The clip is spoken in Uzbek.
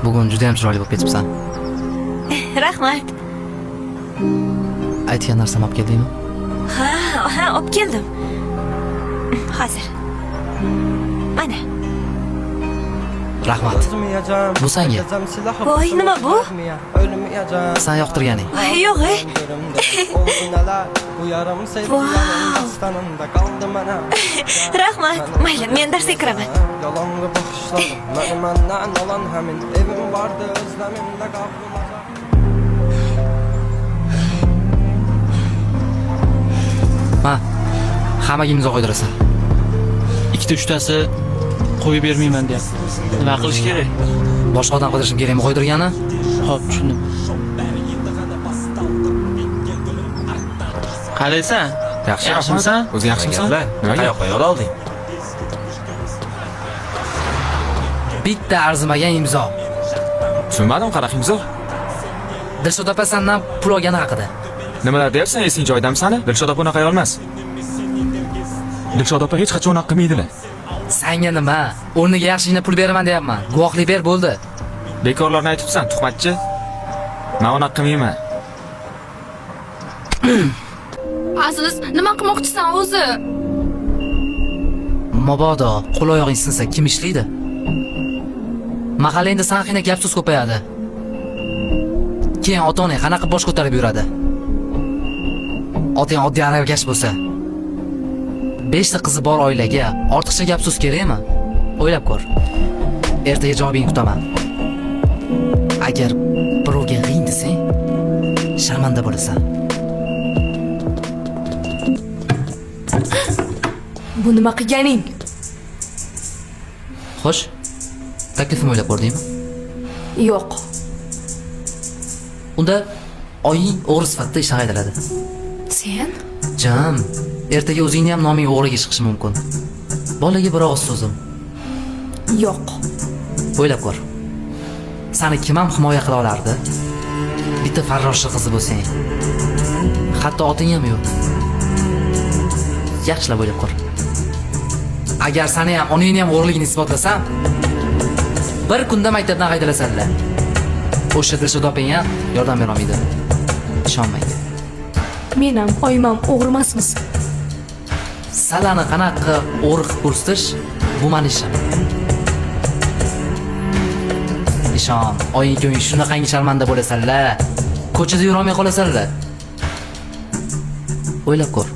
Bugun juda ham chiroyli bo'lib ketibsan. Rahmat. Aytgan narsamni olib keldingmi? Ha, ha, olib keldim. Hozir. Mana. Rahmat. Bu senga. Voy, nima bu? San yoqtirganing. Voy, yo'q, ey. Vau. Rahmat. Mayli, men darsga kiraman. Yalanlı bakışlarım Beni menden alan hemin Evim vardı özlemimde kavrulacak. Ma, hammaga imzo qo'ydirasan. Ikkita uchtasi qo'yib bermayman deyapti. Nima qilish kerak? Boshqa odam qidirishim kerakmi qo'ydirgani? Xo'p, tushundim. Qalaysan? Yaxshi, Yaxshimisan? O'zing yaxshimisan? Nimaga? Qayoqqa yo'l olding? Bitta arzimagan imzo. Tushunmadim, qanaqa imzo? Dilshod opa sandan pul olgani haqida. Nimalar deyapsan, esing joyidami sani? Dilshod opa unaqa ayol emas. Dilshod opa hech qachon unaqa qilmaydilar. Sanga nima? O'rniga yaxshigina pul beraman deyapman. Guvohlik ber, bo'ldi. Bekorlarni aytibsan, tuhmatchi. Men unaqa qilmayman. Aziz, nima qilmoqchisan o'zi? Mabodo qo'l oyog'ing sinsa kim ishlaydi? Mahalla endi san haqingda gap so'z ko'payadi. Keyin ota-onang qanaqa bosh ko'tarib yuradi? Otang oddiy aravakash bo'lsa, 5 ta qizi bor oilaga ortiqcha gap so'z kerakmi? O'ylab ko'r. Ertaga javobingni kutaman. Agar birovga g'ing desang, sharmanda bo'lasan. Bu nima qilganing? Xo'sh, taklifimni o'ylab ko'rdingmi? Yo'q. Unda oying o'g'ri sifatida ishdan haydaladi. Sen? Jam, ertaga o'zingni ham noming o'g'riga chiqishi mumkin. Bolaga bir og'iz so'zim. Yo'q. O'ylab ko'r. Seni kim ham himoya qila olardi? Bitta farroshchi qizi bo'lsang. Hatto oting ham yo'q. Yaxshilab o'ylab ko'r. Agar seni ham, onangni ham o'g'riligini isbotlasam, bir kunda maktabdan haydalasanlar. O'sha Dilshod opang ham yordam bera olmaydi. Ishonmaydi. Men ham, oyim ham o'g'ri emasmiz. Salani qanaqa o'g'ri qilib ko'rsatish bu mani ishim. Ishon, oying ikkoving shunaqangi sharmanda bo'lasanlar. Ko'chada yurolmay qolasanlar. O'ylab ko'r.